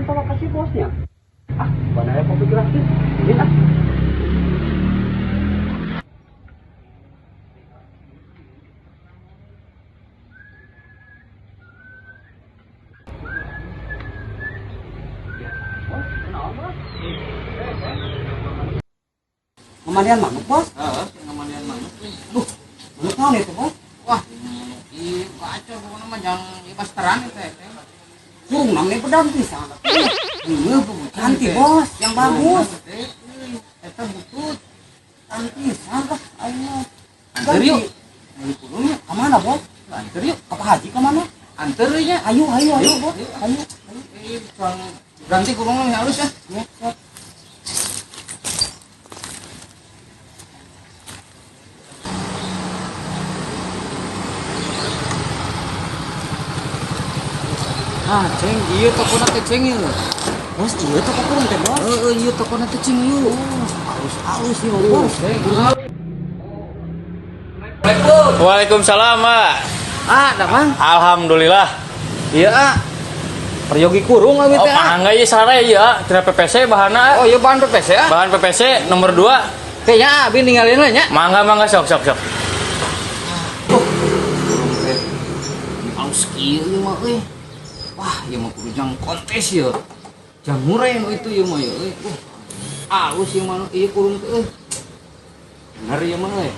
Atau kasih bosnya? Ah, mana ya kopi gratis? Ini ah. Bos, naon, bos? Ngemandian manuk, bos? Heeh, ngamandian manuk nih. Duh, manuk naon itu, bos? Wah, ieu kacau pokoknya mah jangan ieu pasteran eta teh. Kurung namanya pedang pisan. Iya, Ganti, bos, yang bagus. Eta butut. Ganti pisan lah, aing mah. Anter Ganti. yuk. Meuli kurungnya. Kemana, bos? Anter yuk. Ke Pak Haji kemana? Anter nya. Ayo, ayo, ayo, Ayo, bos. ayo. Ayo. Ih, tukang ganti kurungnya halus ya. Ya, siap. Ah, ceng, ieu tokona teh ceng ieu. Bos, iya tuh kurung teh, bos. Heeh, ieu tokona teh ceng ieu. Halus, halus nih, bos. Ceng. Waalaikumsalam, Pak. Ah, damang. Alhamdulillah. Iya, ah. Peryogi kurung abi Oh, teh. ah. mangga ieu sare ieu, ah. Tina PPC bahanna. Oh, iya bahan PPC ah. Bahan PPC nomor 2. Kayaknya abi ninggalin lah nya. Mangga mangga sok sok sok. Kurung teh. Halus kieu ieu mah euy. Wah, ieu mah kudu jang kontes ieu. Jang murah nu itu ieu mah ieu euy. Halus ieu mah ieu kurung teh euy. Bener ieu mah euy.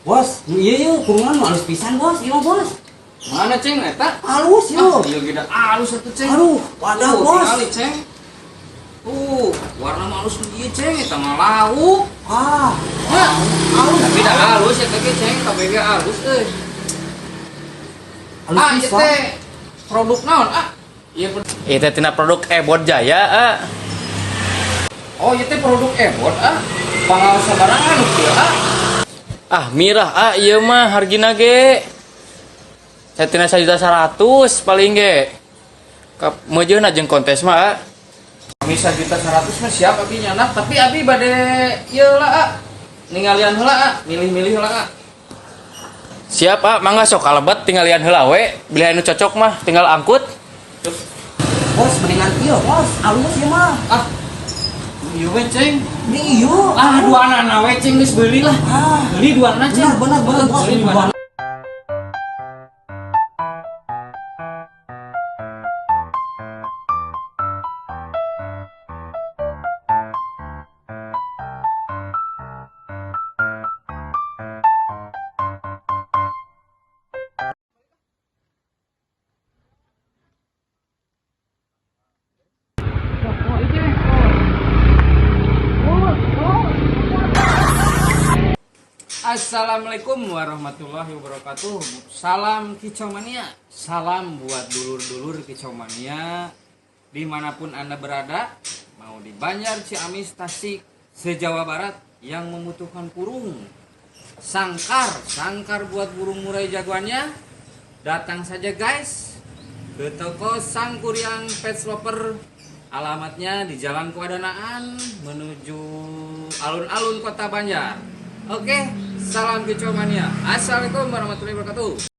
Bos, nu iya yuk, kurungan nu halus pisan, bos. Iya, bos. Mana ceng eta? Halus Ah, yuk. ieu ge da halus atuh ceng. Aduh, wadah, Tuh, bos. tingali, ceng. Tuh, warna mah halus nu ieu ceng eta mah lauk. Ah, Nah, halus. tapi dah halus eta ge ceng, kabeh ge halus euy. Halus Ah, ieu pisan. teh produk naon ah? Ieu Ieu teh tina produk Ebot Jaya, ah. Oh, ieu teh produk Ebot ah. Pangaos sabarangan nu kieu ah. Ah, mirah ah ieu mah hargina ge. Satina 1.100.000 paling ge. Kap meujeuna jeung kontes mah, ah. Kami 1.100.000 mah siap abi nyanak, tapi abi bade ieu lah ah. Ningalian heula ah, milih-milih heula ah. Siap, ah, mangga sok kalebet tinggalian heula we. Bilih anu cocok mah tinggal angkut. Bos, mendingan iya, bos. Halus ieu mah. Ah. Ieu we ceng. Ini iya. Ah, dua anak we ceng geus beuli lah. Ah, Beli dua anak ceng. benar, benar, benar, bos. Beli dua anak. Assalamualaikum warahmatullahi wabarakatuh. Salam kicau mania. Salam buat dulur-dulur kicau mania dimanapun Anda berada, mau di Banjar, Ciamis, Tasik, se-Jawa Barat yang membutuhkan kurung, sangkar, sangkar buat burung murai jagoannya, datang saja guys ke toko Sangkuriang Pets Lover. Alamatnya di Jalan Kuadanaan menuju alun-alun Kota Banjar. Oke, salam kicau mania. Assalamualaikum warahmatullahi wabarakatuh.